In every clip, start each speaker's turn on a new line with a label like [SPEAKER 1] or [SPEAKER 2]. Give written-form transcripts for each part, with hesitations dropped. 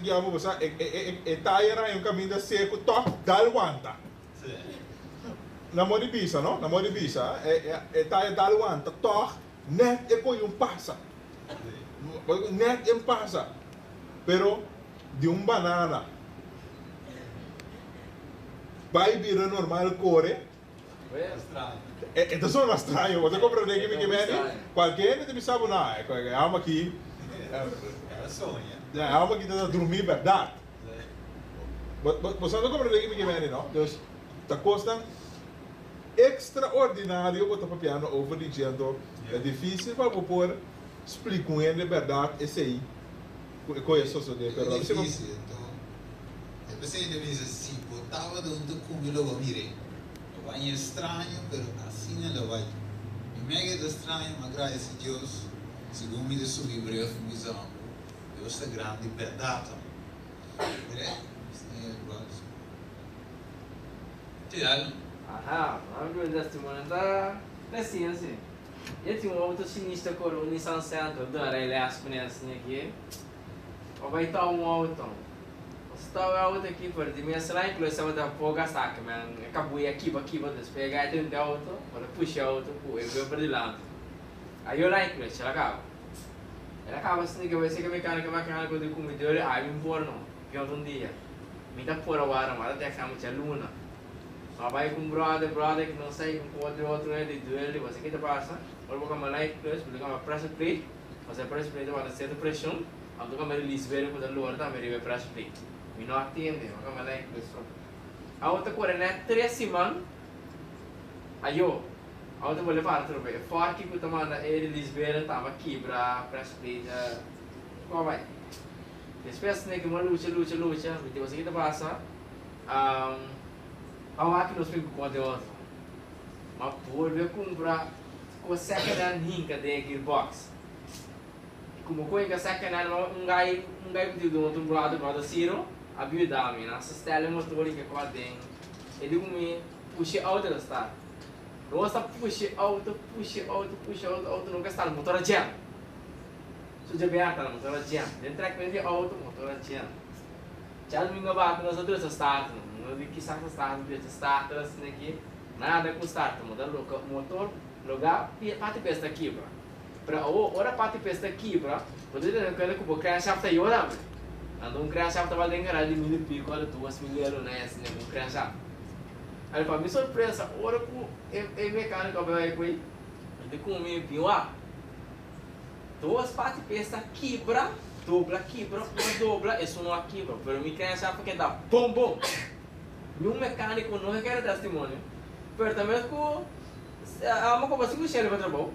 [SPEAKER 1] guia bo, bo sa e e e tayer a un kaminda seku tòg dal wanta. Na modo di bisa no, na modo di bisa e e tayer dal wanta tòg nèt e koyo un pasa. Nèt e pasa. Pero di un banana bai bira normal kore. E ta sona straño, bo ta comprende ki mi ke meni? Cualke hende ta bisa bo, no, e alma aki, e alma aki ta drumi berdad. Bo sa ta comprende ki mi ke meni, no? Dus, ta cosnan extraordinario bo ta papiando over di dje, anto ta dificil pa bo por splica un hende berdad esey cu e coe a sosode, pero
[SPEAKER 2] E dificil, anto e p'esey ta bisa si bo tabata hunto cu mi lo bo mir'é. Lo bai ña straño, pero asina lo bai. Mi mega e ta straño, ma gradeci Dios, segun mi ta subi brug mi bisa bo, Dios ta grandi berdad amo. Mir'é,
[SPEAKER 3] Aha, mami duna testimonio ta recién si. E tin un auto sinistro kore un Nissan Sentra duna rei les ku nes asina aki. Bo bai tau un auto. Bo stau e auto aki pero di mes la incluso tabata por gasta aki men e kabuya kiba kiba despues e gai drenta e auto bo ta pusha e auto ku e bumper dilanti. Ayo la incluso el a kaba. El a kaba asina ke bo esei ke mecanico mecanico di ku mi dor ay mi por no. Pior un dia mi ta por awara mi a ta text ami djaluna. Ma bai ku un brother, brother ku no sai ku otro otro hende di duel di boso ki ta pasa? Ora bo kamba light plus bo ta kamba pressure plate, pasobra e pressure plate ta wanta sierto presion, anto kamba release bere ku ta lora tambe riba e pressure plate. Mi no a tende, mi a kamba light plus so. Awo ta kore net tres siman, ayo, awo ta bolbe para atrobe. E forki ku ta manda e release bere tamba kibra pressure plate, kuma bai. Despues ne ku mi a lucha lucha lucha, mi di boso ki ta pasa? Awa ki nos bin ku konta e otro. Ma bolbe kumpra kos second hand hinka den e gearbox. I kuma ku hinka second hand ma un gai un gai ku tin di un otro brother, brother Ciro, a biuda mi. Nan sa stel e motor hinka kos den. E di ku mi pusha e auto ta start. Nos ta pusha e auto, pusha e auto, pusha e auto, auto nunka start, motor a jam. Su djaberta la motor a jam. Den trekment di auto motor a jam. Djadumingu a bati nos a drecha starter, nos di kisas a starter drecha starter asina ki nada ku starter mo ta loka motor loga parti pes ta kibra pero awo ora parti pes ta kibra bo ta tene kuenta ku bo crankshaft ta yora tambe anto un crankshaft ta bal den garage di mil i piko alo 2000 euro na asina ku un crankshaft alo pa mi sorpresa ora ku e mekaniko a bai ku ei e di ku mi bin wak. Dos parti pes ta kibra, dobla kibra, un dobla, esun no a kibra, pero mi creencia pa keda bom bom. Niun mecanico no kere testimonio, pero ta mes cu amo como si cu shele pa trabou,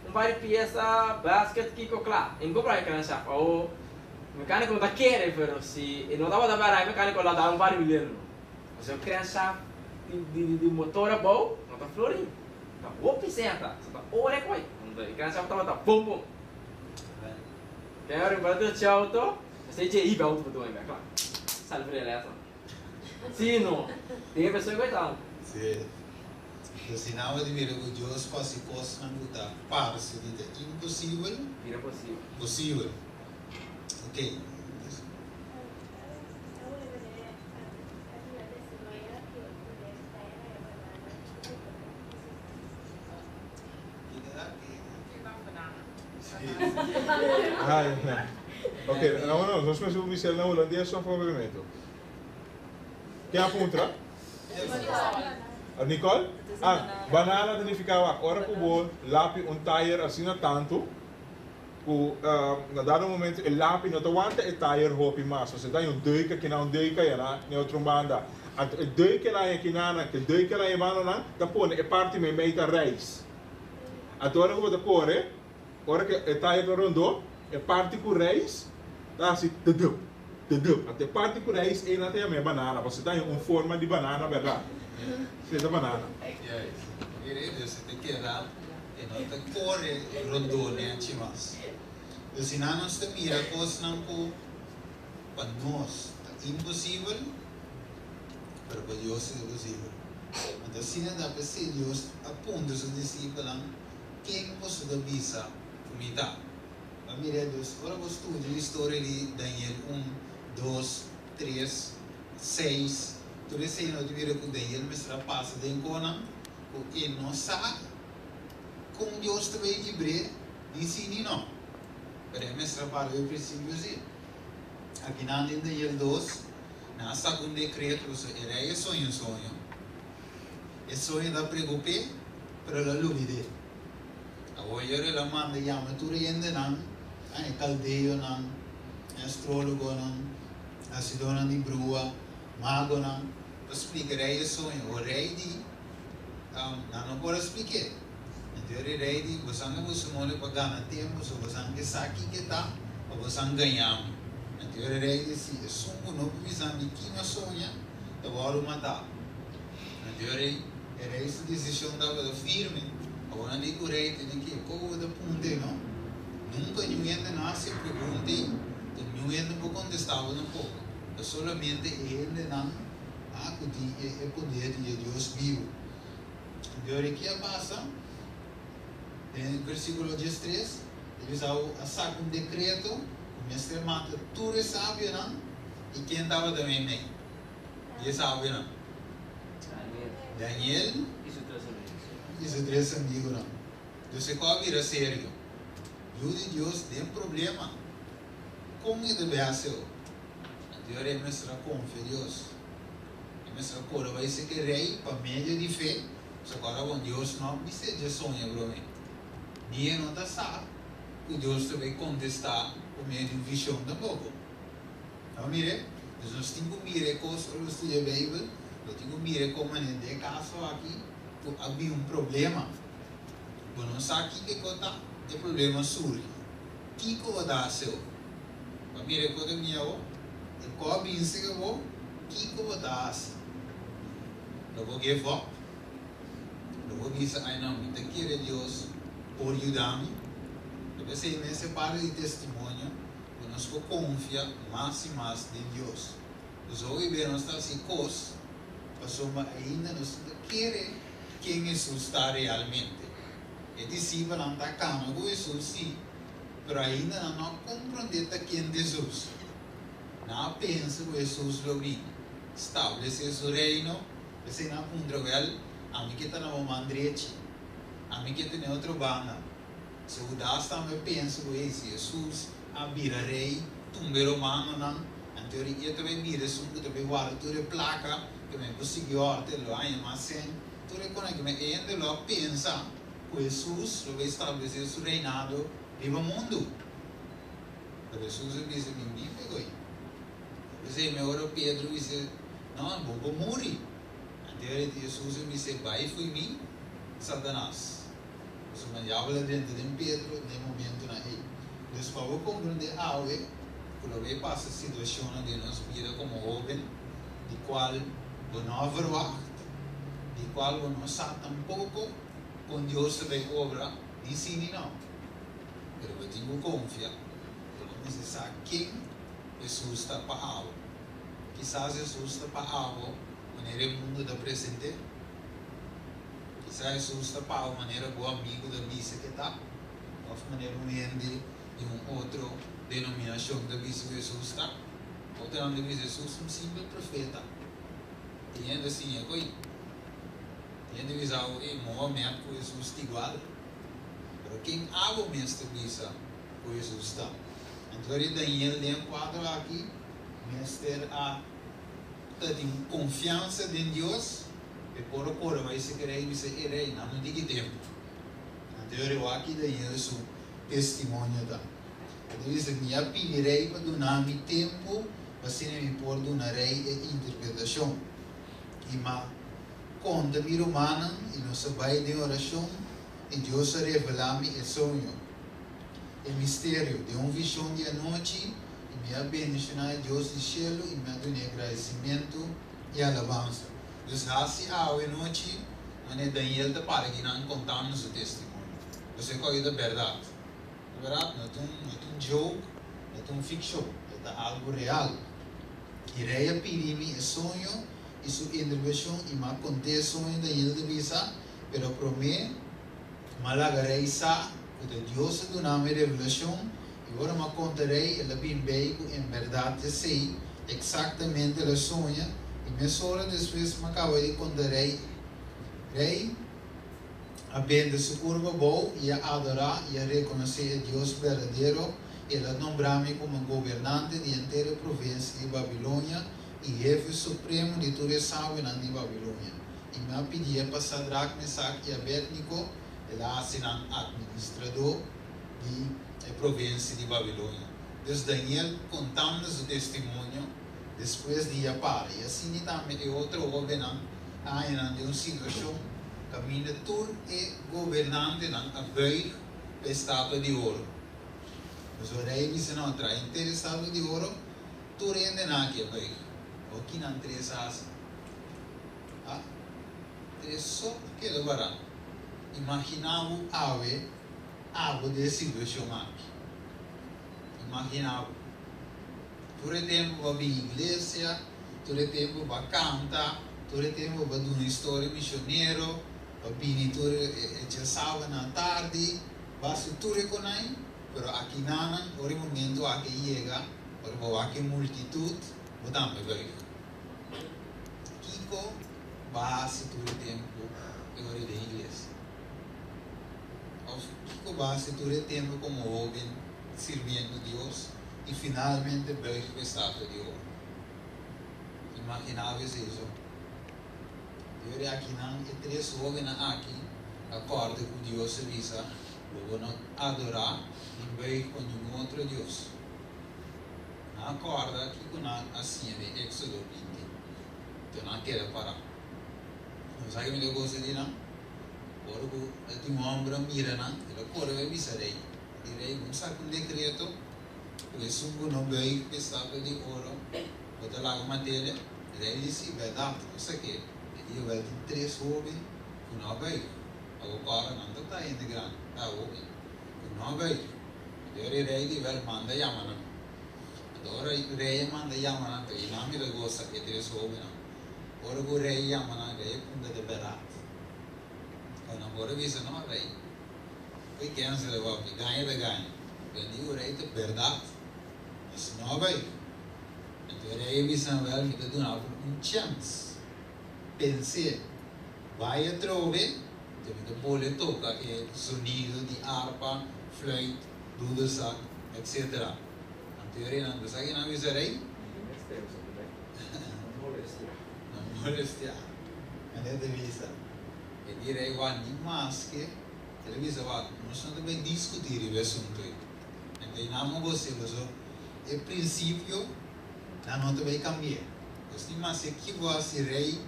[SPEAKER 3] un par di pieza, basket, kico cla, e no compra e creencia, awo mecanico no ta kere, pero si e no tabata para e mecanico lo a dal un par di mil euro, pasobra e creencia di motor abou no ta florin. Ta hopi senta, sa ta ora e koi. Anto e gran shaf tabata bom bom. Te ora mi bai drecha auto, esei dje hiba auto pa dome bek la. Sali for di eletro. Si no, den e persona koi ta.
[SPEAKER 2] Si. Enton si nan a mira ku Dios ku hasi kosnan ku ta parse di ta imposibel,
[SPEAKER 3] Bira posibel.
[SPEAKER 2] posibel. Oke.
[SPEAKER 1] Ok, no, no, nos mester bisa na hulandes of papiamento? Ken a puntra? Nicole? Ah, banana ta nifiká wak ora ku bo lapi un tayer asina tantu ku na dado momento e lapi no ta wanta e tayer hopi mas, pasobra ta hay un deuk akinan, un deuk ayana na e otro banda. Anto e deuknan ei akinanan ku e deuknan ei bandanan ta pone e parti meimei ta reis. Anto ora ku bo ta kore, ora ku e tayer ta rondó, e parti ku reis ta hasi dudup, dudup. Anto e parti ku reis einan ta yama e banana, pasobra ta hay un forma di banana bèrdat. Sí, ta banana.
[SPEAKER 2] Juist. Mira, dus e ta keda. E no ta kore rondó nechi mas. Dus si nan nos ta mira kosnan ku pa nos ta imposibel, pero pa Dios ta posibel. Anto asina ta p'esei Dios a puntra su disipelnan, Ken boso ta bisa ku mi ta? Bo a mira dus ora bo studia e historia di Daniel un, dos. 6, tur esei nos ta mira ku Daniel mester a pasa den konan ku e no sa kon Dios ta bai libr'é ni sí ni no. Pero e mester a para e prinsipio sí. Akinan den Daniel 2, nan a saka un dekreto pasobra e rei a soña un soño. E soño ta preokup'é, pero el a lubid'é. Awor el a manda yama tur e hendenan, e kaldeonan, e astrólogonan, hasidónan di brua, magonan, pa splika rei e soño. Awor rei di, Nan no por a splik'é. Anto e rei di, Bosan a buska mole pa gana tempu, so bosan ke sa kiko ta, pa bosan gaña mi. Anto e rei di, Si esun ku no por bisa mi ki mi a soña, ta wòrdu matá. Anto e rei, e rei su desishon tabata firme. Awor nan di ku rei tene ke kobo ta punta no? Nunka niun hende no hasi e pregunta ei, ta niun hende por kontestá bo tampoko. Ta solamente e hendenan a ku tin e poder di e Dios bibu. Anto e rei ki a pasa? Den versíkulo 13, e bisa a saka un dekreto ku mester mata tur e sabionan i ken tabata meimei. Di e sabionan? Daniel.
[SPEAKER 3] I su tres amigunan.
[SPEAKER 2] I su tres amigunan. Dus e kos a bira serio. Yu di Dios den problema. Kon e debe hasi awor? Anto e rei mester a konfia Dios. E mester a kore bai seka e rei pa medio di fe. Pasobra ora bon Dios no a bis'é dje soña promé. Ni e no ta sa ku Dios ta bai kontestá pa medio di un vishon tampoko. Nos mir'é? Dus nos tin ku mira e kos ora nos studia Beibel, nos tin ku mira e kon manera den e kaso aki ku a bin un problema. Bo no sa kiko e ta, e problema surgi. Kiko bo ta hasi awor? Bo a mira e kos den mi awor? E kos a bin serka bo, kiko bo ta hasi? Lo bo give up? Lo bo bisa, Ai no, mi ta kere Dios por yuda mi? Ta p'esei mes e parti di testimonio. Ku nos por konfia mas i mas den Dios. Nos hopi bia nos ta hasi kos pasobra ainda nos no ta kere ken Hesus ta realmente. E disipelnan ta kama ku Hesus, sí, pero ainda nan no a komprondé ta ken ta Hesus. Nan a pensa ku Hesus lo bin stablesé su reino, p'esei nan a puntra, Wèl, ami ke ta na bo man drechi? Ami ke ta na e otro banda? Si Hudas tambe pensa ku ei, si Hesus a bira rei, tumba e romanonan, anto e e ta bai bira esun ku ta bai warda tur e plaka, ku men por sigui òrte, lo haña mas sèn, tur e kosnan aki. Ma e hende lo a pensa ku Hesus lo bai establesé su reinado riba mundu. Pero Hesus a bisa, Mi ni pegó ei. P'esei mi ora Pedro bisa, No, bo por muri. Anto Hesus a bis'é, Bai fo'i mi, Satanas. Pasobra diabel a drenta den Pedro na e momentonan ei. Dus pa bo komprendé awe ku lo bay pasa situashonnan den nos bida komo hóben di kual bo no a verwagt, di kual bo no sa tampoko kon Dios ta bay obra, ni sí ni no. Pero bo tin ku konfia, bo ta mester sa ken Hesus ta pa abo. Kisas Hesus ta pa abo manera e mundu ta present'é. Kisas Hesus ta paga manera bo amigu ta bisa ke ta, òf manera un hende di un otro denominashon ta bisa ku Hesus ta. Otronan ta bisa Hesus ta un simpel profeta. Tin hende ta siña ku ei. Tin hende ta bisa ku ei Mohamed ku Hesus ta igual. Pero ken abo mes ta bisa ku Hesus ta? Anto ora Daniel den e kuadro aki mester a ta tin konfiansa den Dios. E por a kore bai seka rei i bisa, E rei, nan no tin ki tempu. Anto e rei wak ki Daniel su testimonio ta. E ta bisa, Mi a pidi rei pa duna mi tempu pa asina mi por duna rei e interpretashon. I m'a konta mi rumannan i nos a bai den orashon i Dios a revelá mi e soño, e misterio, den un vishon di anochi i mi a bendishoná e Dios di shelu i mi a dun'é gradisimentu i alabansa. Dus hasi awe nochi manera Daniel ta para kinan kontando su testimonio. Pasobra e kos ta bèrdat. Ta bèrdat, no ta un, no ta un joke, no ta un fikshon, e ta algu real. I rei a pidi mi e soño i su interpretashon i mi a kont'é e soño, Daniel ta bisa, pero promé mi a laga rei sa ku ta Dios a duna mi e revelashon, i ora mi a konta rei, el a bin bei ku en bèrdat esei eksaktamente el a soña. I mesora despues mi a kaba di konta rei. Rei a bende su kurpa abou i a adorá i a rekonosé e Dios berdadero, i el a nombrá mi komo gobernante di henter e provinsia di Babilonia i hefe supremo di tur e sabionan di Babilonia. I mi a pidié pa Sadrak, Mesak i Abednego, el a hasi nan atministradó di e provinsia di Babilonia. Dus Daniel kontando su testimonio despues di a para. I asina tambe e otro hóbennan a haña nan den un situashon kaminda tur e gobernantenan a buig pa e statua di oro. Pasobra rei bisa nan a traha henter e statua di oro, tur hendenan aki a buig. Awor kinan tres a hasi? A tres so a keda bará. Imaginá bo awe abo den e situashon aki. Imaginá bo. Tur e tempu bo a bin iglesia, tur e tempu bo a kanta, tur e tempu bo a duna historia misionero, bo a bini tur e djasabanan atardi, bo a hasi tur e konai, pero akinanan ora e momento aki a yega, ora bo wak e multitut, bo tambe buig. Kiko bo a hasi tur e tempu e ora den iglesia? Of kiko bo a hasi tur e tempu komo hoben sirbiendo Dios i finalmente buig pa e statua di oro? Imaginá bo esei so. Di ora akinan e tres hobennan aki a kòrda ku Dios a bisa, Lo bo no adorá ni buig pa ningun otro dios. Nan a kòrda kiko nan a siña den Éksodo 20. Enton nan a keda pará. Bo sa ke mi ta gosta di nan? Ora ku e tin un hòmber a mira nan, el a kore bai bisa rei. I rei bon saka un dekreto ku esun ku no buig pa e statua di oro, bo ta laga mat'el. Rei di si, Bèrdat, bo sa ke e dia wèl tin tres hóben ku no a buig. Awor kòrda nan ta ta hende grandi, ta hóben ku no a buig. Anto e rei di wèl manda yama nan. Anto ora rei a manda yama nan, ta i nan mi ta gosa e tres hóbennan. Ora ku rei yama nan, rei a puntra de bèrdat. Ora nan por a bisa, No, rei, pui kense ta papia, gaña ta gaña. Pero di ku rei ta bèrdat, nos no a bai. Anto e rei a bisa nan, Wèl, mi ta duna bo un chèns. Pens'é, bai atrobe, anto mi ta bolbe toka e zonido di arpa, fluit, doedelzak, etsetera. Anto e rei nan, Bo sa ke nan a bisa rei? No molestia. Manera ta bisa. E di rei wak ni maske el a bisa wak nos no ta bai diskuti riba e asuntu ei. Enta i nan mo gos'é paso e prinsipio nan no ta bai kambi'é. Nos ni maske ki bo hasi rei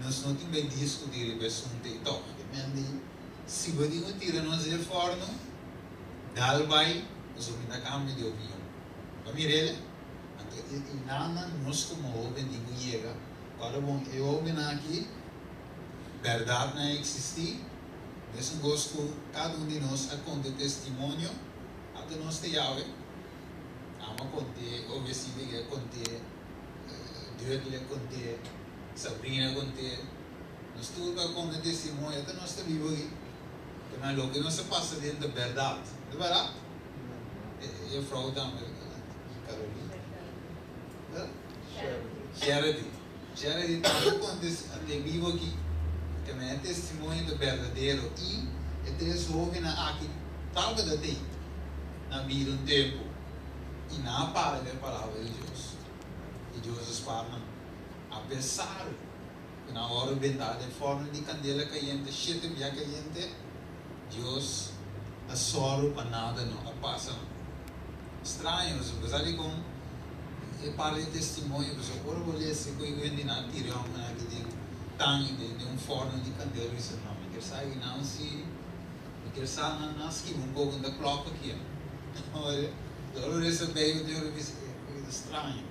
[SPEAKER 2] nos no tin bai diskuti riba e asuntu ei tòg. E men di si bo tin ku tira nos den e fòrnu dal bai pasobra mi ta kambia di opinion. Bo a mir'el? Anto e inannan nos komo hoben tin ku yega. Ora bon e hobennan aki bèrdat nan a eksistí, mesun kos ku kada un di nos a konta e testimonio, ata nos ta yawe. Amo a kont'é, Obeside a kont'é, Dudley a kont'é, Sabrina a kont'é. Nos tur ku a konta testimonio, ata nos ta biba aki. Pero loke nos a pasa den ta bèrdat. No ta bèrdat? E juffrouw tambe, Carolina. Charity. Charity tambe konta e bibo aki. Tambe e testimonio ta berdadero i e tres hobennan aki tabata tei na bida un tempu i nan a para den e palabra di Dios i Dios a spar nan. Apesar ku nan a wòrdu bentá den fòrnu di kandela kayente shete bia kayente, Dios a sòru pa nada no a pasa nan. Straño, pasobra sa dikon e parti di testimonio, pasobra ora bo lesa ku e hendenan a tira e hòmbernan aki den tangi, den un fòrnu di kandela, bo bisa, no, mi kier sa aki nan si, mi kier sa nan nan skibi un poko, nan ta klòp aki. Ora bo lesa Beibel, bo bisa, e ta straño.